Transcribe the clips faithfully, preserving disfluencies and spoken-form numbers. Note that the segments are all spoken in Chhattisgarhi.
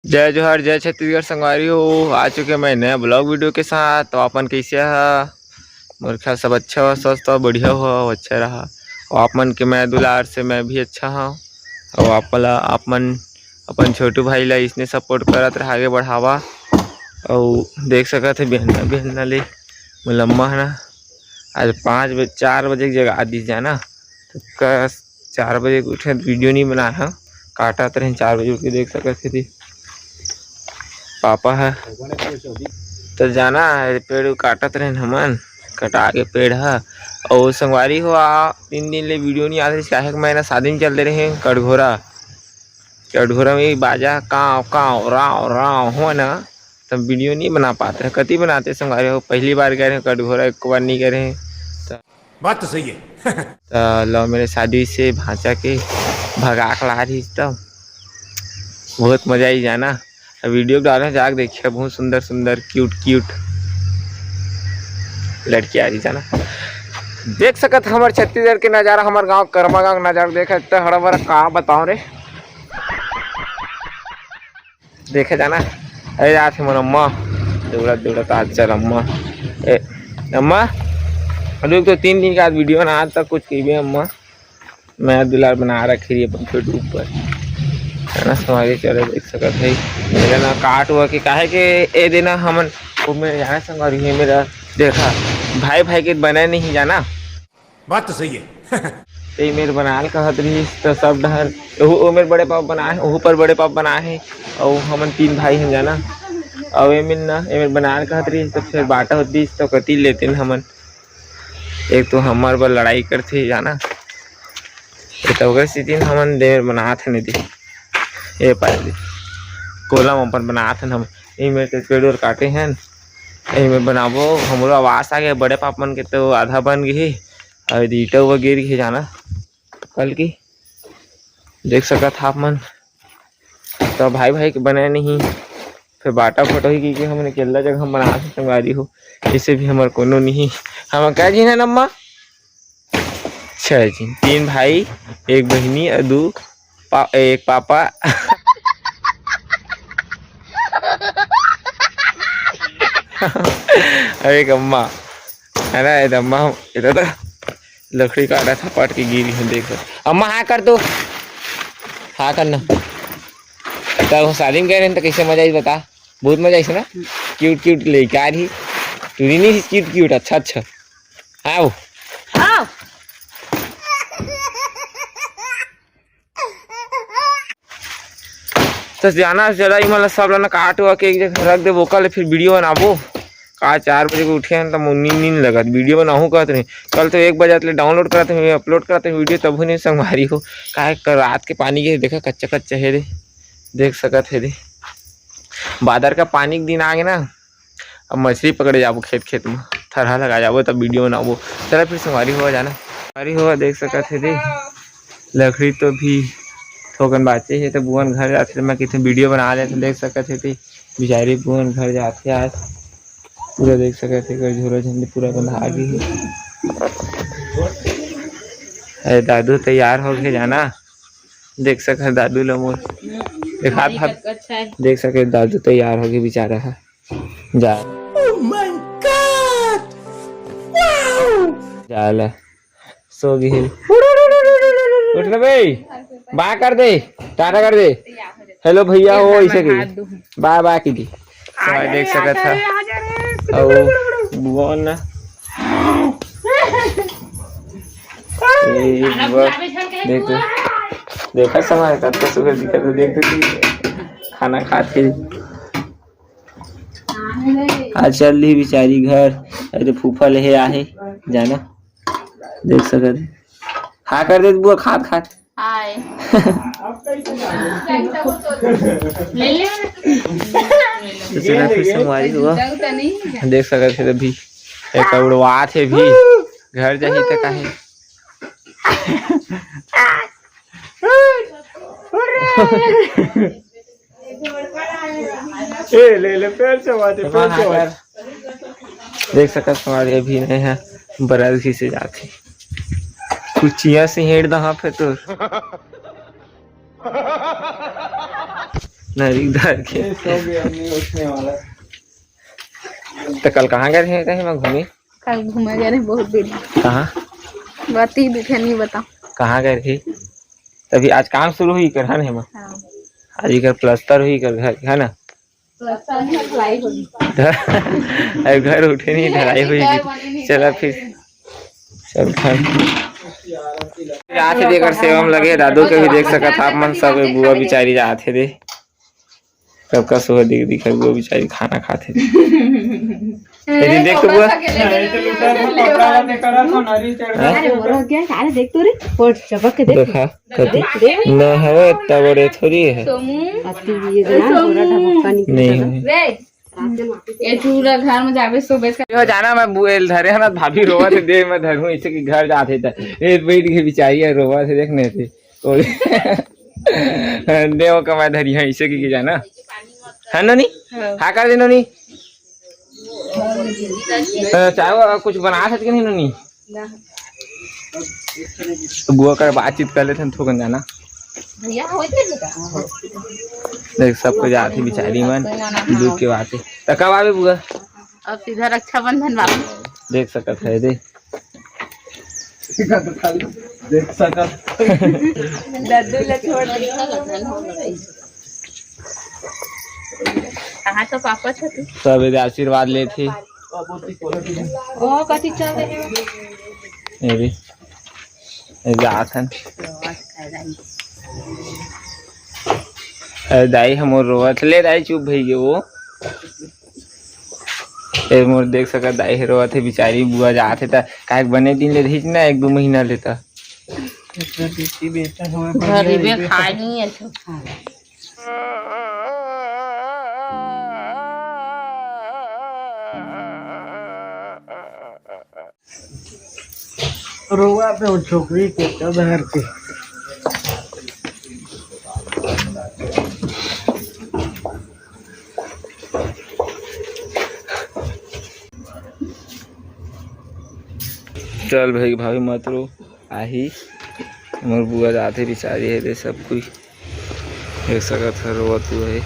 जय जोहार, जय छत्तीसगढ़ संगवारी हो। आ चुके मैं नया ब्लॉग वीडियो के साथ। तो आपन कैसे हा? मोर ख्याल सब अच्छा हो, स्वस्थ हो, बढ़िया हो, अच्छा रहा। और आप मन के मैं दुलार से मैं भी अच्छा हूँ। और आप ला, आप मन अपन छोटू भाई ला इसने सपोर्ट करत रहा, आगे बढ़ावा। और देख सकत है बिहन्ना बिहन्ना ले मुलम्मा है ना, आज पाँच बजे, चार बजे के जगह आदि जाना। तो कस चार बजे के उठे, वीडियो नहीं बनाए हव, काटत रहेन चार बजे उठ के, देख सकत हे। पापा ह तो जाना हे, पेड़ काटत रहेन हमन, कटा के पेड़ ह। अउ संगवारी हो, आ तीन दिन ले वीडियो नहीं आत रहिस, काहे कि मैं ना शादी में चल दे रहे कटघोरा। कटघोरा में बाजा काव काव राव राव हो ना, तब वीडियो नहीं बना पाते रहे। कति बनाते संगवारी हो, पहली बार गए रहे कटघोरा, एक बार नहीं गए रहे। बात तो सही है। त लो, मेरे शादी से भांचा के भगा के ला रही, तब बहुत मजा आई जाना। अब वीडियो डाले जाके देखिए, बहुत सुंदर सुंदर क्यूट क्यूट लड़की आ रही जाना। देख सकत हमर छत्तीसगढ़ के नजारा, हमर गांव करमा गांव के नजारा देखे, इतना हरा भरा का बताओ रे। देखे जाना। अरे, आथे मोर अम्मा, दौड़त दौड़त आज चल अम्मा। ए, अम्मा, रुक तो, तीन दिन के आज वीडियो ना, आज तक कुछ कहिबे अम्मा। मैं दुलार बना रखे रही अपन YouTube पर, है ना, संगवारी चलो देख सकत है। मेरा ना काट हुआ कि काहे के ए देना हमन, वो मेरे जाना संगवारी है मेरा, देखा, भाई भाई के बने नहीं जाना। बात तो सही है। ते मेर बनाल कहत रहिस त सब डहर ओहू, ओ मेर बड़े पापा बनाए हे, ओहू पर बड़े पापा बनाए हे, अउ हमन तीन भाई हन जाना। अउ ए मेर ना, ए मेर बनाल कहत रहिस त फेर बांटा होत दिस त कति लेतेन हमन। एक तो हमर बर लड़ाई करथे जाना, ए त ओकर सेती हमन दे मेर बनात हन दे, ए पाए दे कोला म अपन बनात हन हम। ए मेर के पेड़ ओर काटे हन, ए मेर बनाबो। हमरो आवास आ गए, बड़े पापा मन के तो आधा बन गे हे। अउ ईटा उवा गिर गे जाना कल की, देख सकत हा आप मन। तो भाई भाई के बने नहीं, फिर बाटा फोटो ही की, की हमन अकेला जगह हम बना सकते संगवारी हो, इसे भी हमर कोनो नहीं। हम क्या जी ना नम्मा, छह जी, तीन भाई, एक बहिनी और दो पा-, एक पापा। अरे एक अम्मा है ना, ये अम्मा, हम इधर तो लकड़ी काटा था, पट के गिरी है, देख। अम्मा, हाँ कर दो, हाँ करना। तब हम शादी में गए रहे तो कैसे मजा आई बता, बहुत मजा आई ना। क्यूट क्यूट लड़का रही, तू नहीं क्यूट क्यूट, अच्छा अच्छा। आओ। आओ। तो जाना जरा, ई मन ला सब ला ना काट वा के एक जगह रख देबो, ओकर ले फिर वीडियो बनाबो। का चार बजे के उठे हन, त मोर नींद नींद लगत, वीडियो बनाहूँ कहत रहे। कल तो एक बजे ले डाउनलोड करत रहे, अपलोड करत रहे वीडियो, तभो नहीं संगवारी हो। काहे कर रात के पानी के देखा, कच्चा कच्चा हे रे, देख सकत हे रे। बादर का पानी के दिन आ गे ना, अब मछली पकड़े जाबो खेत खेत में, थरहा लगा जाबो, तब वीडियो बनाबो। चला फिर संगवारी हो जाना, संगवारी हो देख सकत हे रे। लकड़ी तो भी थोकन बाचे हे, तो बुआ मन घर जाथे, मैं किथे वीडियो बना लेथे, देख सकत हे ते बिचारी बुआ मन घर जाथे आज। पूरा देख सकत हे, एकर झोरा झंडी पूरा बंधा गे हे। अरे दादू तैयार हो गए जाना, देख सकत हे दादू ल मोर, देखा भाभी, देख सकत हे दादू तैयार हो गए बेचारा ह, जा। Oh my God! Wow! जा ले। सो गे हे। उठ ना बे, बाय कर दे, टाटा कर दे, हेलो भैया हो, ऐसे कही, बाय बाय कीजिए। तो भाई देख सकत हा, अउ बुआ ना, ए, बुआ, देख, देखा समय कतका सुघर दिखत हे, देख, देख, खाना खात हे। आज चल दी बेचारी घर। अरे फूफा ले हे आहे जाना, देख सकत हे। हाँ कर दे बुआ, खात खात। आए। ले ले। तो चला फिर संगवारी हुआ। देख सकत हे अभी एक उड़वात हे भी। घर जाही त काहे। ए, ले, ले, पैर चबाते, पैर चबाते। देख सकत हमारे अभी नए हैं, बरल घिसे जाथे। कुछ चिया से हेड़ दहा पे तो। नरी धर के। ये सो गया, नहीं उठने वाला। तो कल कहाँ गए रहे कहीं मैं घूमे? कल घूमे गए रहे बहुत दिन। कहाँ? बात ही दिखे नहीं बता। कहाँ गए रहे? तभी आज काम शुरू हुई कर, है ना हेमा? हाँ। आज इकर प्लास्टर हुई कर घर, है ना? प्लास्टर नहीं, ढलाई होगी। अरे घर उठे नहीं, ढलाई हुई। चला फिर, चल खान। जात हे दे, एकर सेवा में लगे दादू के भी देख सकत आप मन सब, बुआ बिचारी जात हे दे। सबका सुबह दिख, दिखे बुआ बिचारी खाना खात हे। ये दिन देख तो बुआ। अरे मोरो क्या? अरे देख तो रे, पोट चपक के देख। देखा, कति? देख, देख। न हवे, इतना बड़े थोड़ी है। अति ये जना, पूरा ढबक्का निकल नहीं गया। हुए। ये पूरा घर में जाबे सुबह से। यो जाना मैं बुएल धरे है ना, भाभी रोवा थे दे, मैं धरू इसे कि घर जाते था। ये बैठ के बिचारी है, रोवा थे देखने थे। ओ, दे वो कमाए धरी है इसे कि, कि जाना। है नोनी? हाँ। हाँ कर दे नोनी। अ, चाय वा-, कुछ बना सकते नहीं नोनी? ना। तो बुआ कर बातचीत कर लेते हैं, थोकन जाना। भैया, हो जाए बेटा। देख, सब कोई जात हे बिचारी मन, दुख के बात हे। तो कब आवे बुआ? अब सीधा रक्षाबंधन बाबू। देख सकत है दे। देख सकत। दद्दू ला छोड़ दे। कहाँ तो पापा छोटू? सब एदे आशीर्वाद लेत हे। ओ, कथी चल रहे हो? ये भी। ये जात हन। अरे दाई, हमर रोवत ले दाई, चुप भई गे वो। ए मोर देख सकत दाई हे, रोवत हे बिचारी, बुआ जात हे त काहे बने दिन ले रहिस ना, एक दू महीना ले त। गरीबे खानी है तो। रोवा पे वो छोकरी के तो धर के। चल भाई, भाभी मत रो, आही मोर बुआ जाथे बिचारी हे रे, सब कोई देख सकत हर रोवत हुआ है।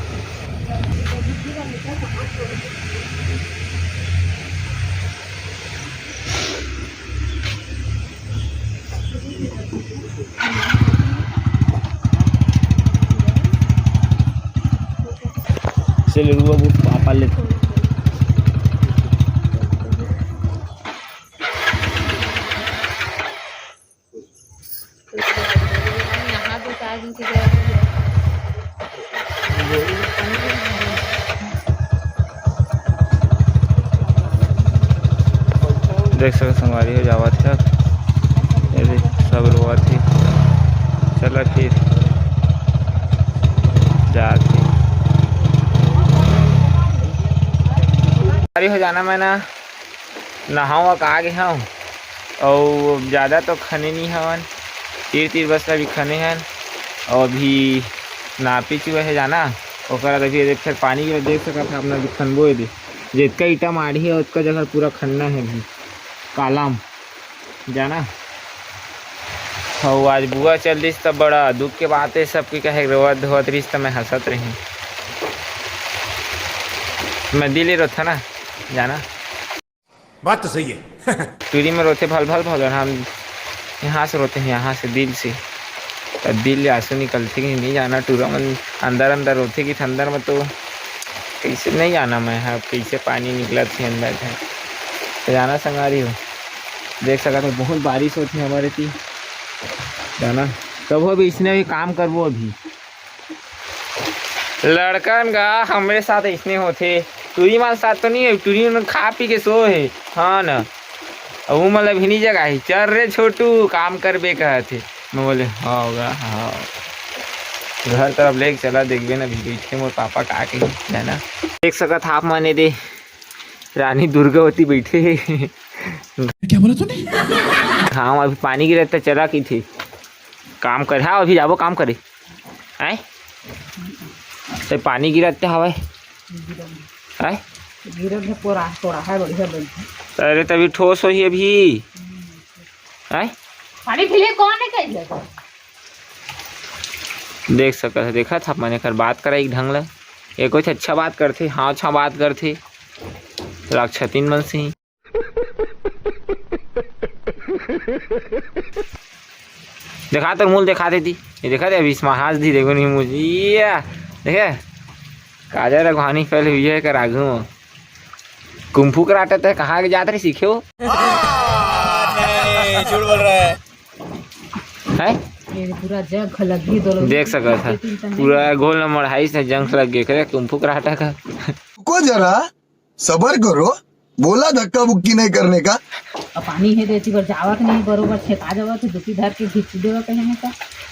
चल रुआ वो पापा ले। देख सकत संगवारी हो जावत हे। ये देख, सब रोवत हे। चला फिर जात हे। संगवारी हो जाना मैं ना नहावा का आगे हव, अउ ज्यादा तो खने नहीं हवन, तीर तीर बस अभी खने हन, अउ अभी नापी चुका है जाना, ओकर बाद अभी एदे फिर पानी के देख सकत है अपना अभी खनबो एदे, जितका ईटा माढ़ी है ओतका जगह पूरा खनना है अभी कालम जाना। अउ आज बुआ चल दिस त बड़ा दुख के बात है, सबके कहे रोवत धोवत रहिस त मैं हंसत रही, मैं दिल ही रोथा ना जाना। बात तो सही है। टूरी में रोथे भल भल भल, और हम यहाँ से रोथे हैं, यहाँ से दिल से। त दिल ले आंसू निकलथे कि नहीं जाना, टूरा मन अंदर अंदर रोथे कि अंदर में तो कैसे नहीं जाना मैं, हाँ, कैसे पानी निकलत हे अंदर से। तो जाना संगवारी हो, देख सकत हो बहुत बारिश होत हे हमर एती। जाना, तभो भी इसने भी काम करबो अभी। लड़कन गा हमरे साथ अइसने होथे, टूरी मन साथ तो नहीं है, टूरी मन खा पी के सो है, हाँ ना। अब वो मतलब हिनी जगह ही, "चल रे छोटू, काम करबे," कहत हे। मैं बोले, "हाँ होगा, हाँ।" घर तरफ लेके चला, देखबे ना, अभी बैठे मोर पापा का के, है ना। देख सकत आप मन एदे, रानी दुर्गावती बैठे हे। क्या बोला तूने? हाँ, अभी पानी गिरत हे त चला की थी काम कर, हाँ, अभी जाबो काम करे। आय? तो पानी गिरत हवय। आय? गिरत हे, कोरा, कोरा है, बढ़िया बन है। अरे, तभी ठोस होही अभी। आय? पानी पी ले, कौन है कह दिया? देख सकत ह, देखत ह, अपन एकर बात करा एक ढंग ले। ये कुछ अच्छा बात करथे, हाँ, अच्छा बात करथे, राक्षसीन मन से ही। देखा तो मुंह देखा देती, ये देखा दे, अभी महाराज दी देखो नहीं मुझे, ये देखे, काजर अगवानी फैल हुई है कर आगू में। कुंफू कराटे ते कहाँ के जात रहे सीखे हो? नहीं, झूठ बोल रहा है। हैं? ये पूरा जंख लगी दोनों। देख सकत ह, पूरा गोल नंबर हाई से जंख लग गए करे कुंफू कराटा का। रुको जरा, सबर करो, बोला धक्का बुक्की नहीं करने का। अब पानी हे देती बर जावत नहीं, बरोबर छेका जावत हे, दुखी धर के घिच देवा कहीं ना का।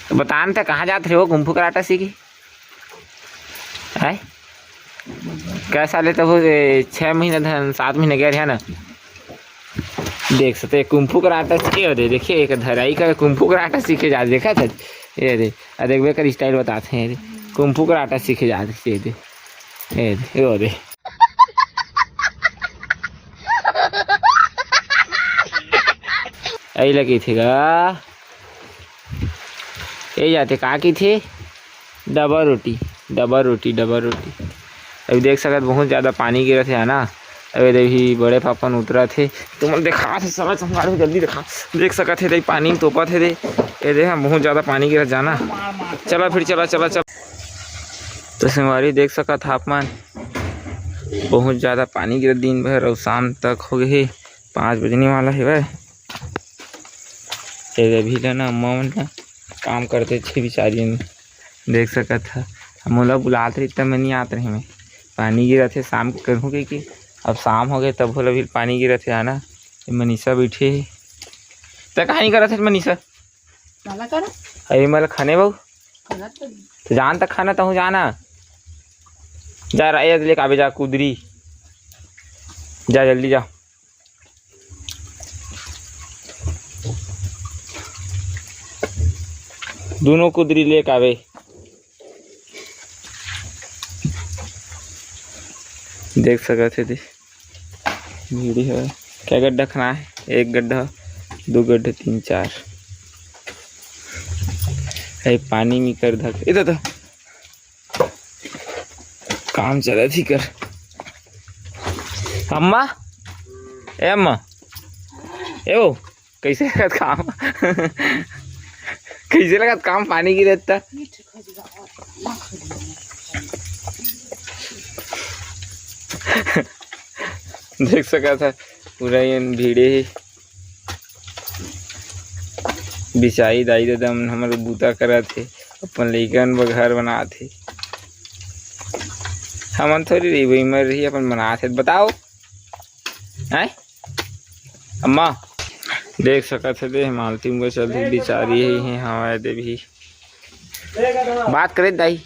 तो बतान ते कहाँ जात रहे हो कुंफू कराटा सीखे? हैं? कैसा लेता वो, ए, छः महीना धन, सात महीना गया है ना? देख सकते हैं, कुंफू कराटा सीखे हो दे, देखिए, एक धराई का कुंफू कराटा सीखे जा, देखा था? ये दे, आ देख, बेकर स्टाइल बताते हैं, ये दे, कुंफू कराटा सीखे जा, ये दे, ये दे, ये दे। यही लगी थी गा। ये जाते का की थे? डबल रोटी, डबल रोटी, डबल रोटी। अभी देख सकत, बहुत ज़्यादा पानी गिरत हे, है ना? अबे दे भी बड़े पापन उतरत हे, तुमन देखा थे, चला चमगार जल्दी देखा, देख सकत हे, दे पानी में तोपत हे दे। ये दे, हम बहुत ज़्यादा पानी गिरत जाना। चला फिर, चला, चला, चला। तो संगवारी देख सकत ह आप मन, बहुत ज़्यादा पानी गिरत दिन भर और शाम तक हो गए हे, पाँच बजने वाला हे भाई। ये अभी ले ना अम्मा मन ना काम करते थे बेचारी मन। देख सकत ह, मोला बुलात रही तब मैं नहीं आत रही मैं। पानी गिरत हे, शाम के करूँ कि, कि अब शाम हो गए तब होला भी पानी गिरत हे, आना। ये मनीषा बैठे हे। ते कहानी करत हे मनीषा? काला करा? अरे मला खाने बाबू। खाना तो तो जान तक खाना तहूँ जाना। जा राय लेके आबे, जा कुदरी। जा जल्दी जा। दोनों कुदरी लेके आवे। देख सकत हे दे, भीड़ी हे। क्या गड्ढा खना हे? एक गड्ढा, दो गड्ढा, तीन, चार। हे पानी में कर धक। इधर तो काम चलत ही कर। अम्मा, ए अम्मा, ए ओ, कैसे लगत काम? कैसे लगत काम पानी गिरत त? देख सकत ह, पूरा ये भीड़े हे। बिचारी दाई ददा मन हमर बूता करत हे, अपन लइकन बर घर बनात हे। हमन थोड़ी रही, वही मर रही, अपन बनात हे। बताओ, हैं? अम्मा, देख सकत हे दे, मालती उनका चलती बिचारी हे, हे हवा दे भी। बात करे दाई।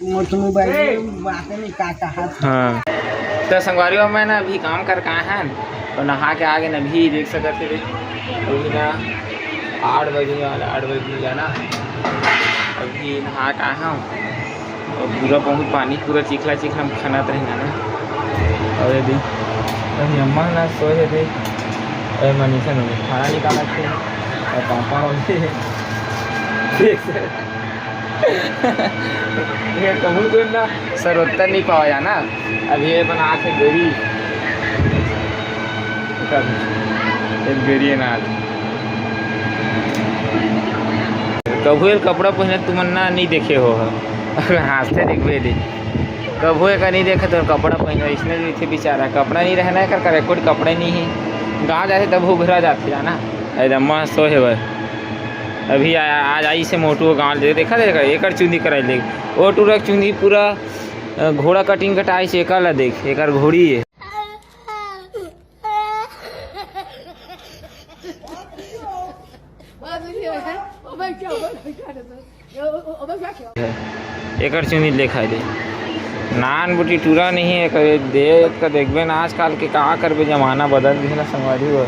मोटनू भाई, बात नहीं का कहा। हाँ। तो संगवारी हो, मैं ना अभी काम कर के आए हन, तो नहा के आ गए ना, अभी देख सकत हे दे। अभी ना आठ बजने वाला, आठ बजने वाला ना। अभी नहा के आए हन। अउ पूरा बहुत पानी, पूरा चिखला चिखला में खनत रहिना ना। अउ ये दे, अभी अम्मा ना सोए हे दे। अरे मनीषा ने खाना निकाला थे। अउ पापा हो गए। देख से। ये कहूँ तो ना सरोत्तर नहीं पावा जाना। अभी ये बनात हे गरी। एक गरी ना। कभू ये कपड़ा पहने तुमन ना नहीं देखे हो, अगर हाँसते देखबे दे, कभू एकर नहीं देखे तो कपड़ा पहने, इसने भी थे बेचारा, कपड़ा नहीं रहना है कर, कर कोई कपड़े नहीं है, गाँव जाते तब उघरा जाते जाना। अरे अम्मा सो हे भाई, अभी आ, आज आई से मोटू गाँव ले देखा, देखा एकर चुंदी कराई ले, ओ टूरा के चुंदी पूरा, अ, घोड़ा कटिंग कटाई से एकर ला देख, एकर घोड़ी है। एकर चुनी ले खाए दे। नान बुटी टूरा नहीं है, करे दे का देखबे ना, आजकल के का करबे, जमाना बदल गया ना संगवारी हो।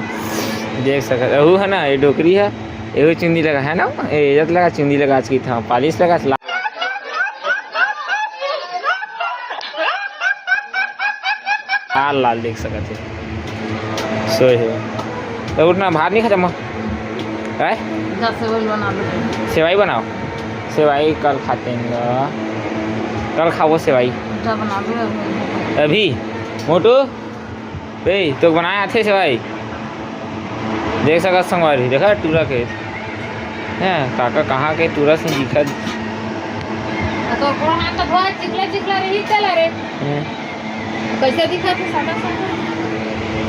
देख सकत, अहू है ना, ये डोकरी है, एहू चुंदी लगा है ना, ए, इज्जत लगा, चुंदी लगा, आज की था, पालिश लगा, ला-, लाल लाल देख सकत है। सोए हे। तो उठना, भात नहीं खा जम्मा? हैं? जा सेवई बना लो। सेवई बनाओ। सेवई कल खाते हैं। कल खाबो सेवई। जा बनाबे अभी। अभी? मोटू, ए, तो बनाए आथे सेवई। देख सकत संगवारी, देखा टूरा के। हैं, काका कहाँ के टूरा से दिखत। तो कोन हाथ तो बहुत चिकला चिकला रही चला रे। हैं। कैसे दिखत हे सादा सादा?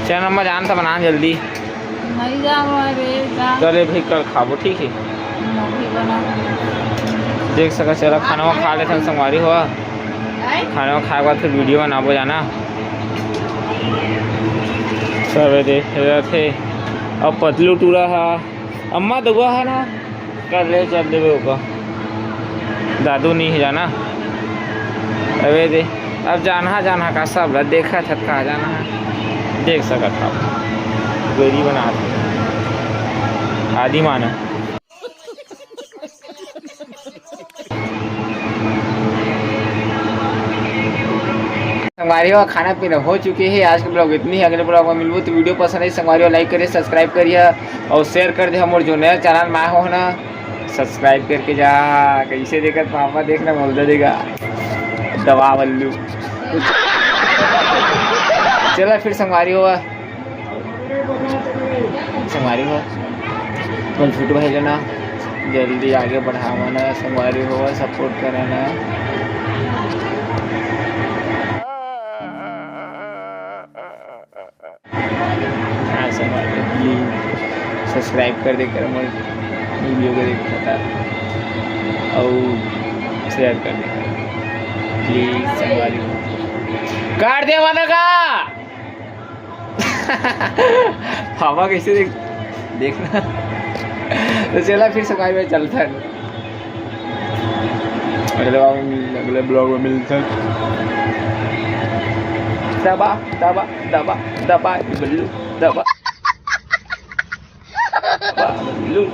चल अम्मा जान, त बना जल्दी। नहीं जाओ रे, जा। चले भाई, कल खाबो, ठीक है? नहीं बना। देख सका, चला खाना खा लेथन संगवारी हो। आय? खाना खाए के बाद फिर वीडियो बनाबो जाना। सब देख रहे थे। अब पतलू टूरा हा, अम्मा दउआ हा ना, कर ले, चल देबे ओका। दादू नहीं है जाना। अबे दे, अब जानहा जानहा का सब ला देखत हत, का जाना है, देख सकत हव। गरीब अनाथ आदि मानव। संगवारी हो, खाना पीना हो चुके हे। आज के ब्लॉग इतनी ही। अगले ब्लॉग में मिलबो तो वीडियो पसंद आई संगवारी हो, लाइक करिए, सब्सक्राइब करिए और शेयर कर दे। हमर जो नया चैनल में आए हो ना, सब्सक्राइब करके जा। कैसे देखत पापा, देखना बोल दे देगा दवा बल्लू। चला फिर संगवारी हो, संगवारी हो, अपन छोटू भाई ला ना जल्दी आगे बढ़ावा ना, संगवारी हो, सपोर्ट करा ना। हाँ, संगवारी हो, प्लीज सब्सक्राइब कर दे कर मोर वीडियो को देख पता और शेयर कर दे कर प्लीज संगवारी हो। काट दे वाला का। हवा कैसे देख, देखना। तो चला फिर संगवारी हो, चलता है। अगले ब्लॉग में मिल-, अगले ब्लॉग में मिलते हैं। दबा, दबा, दबा, दबा, बल्लू, दबा। दबा, बल्लू।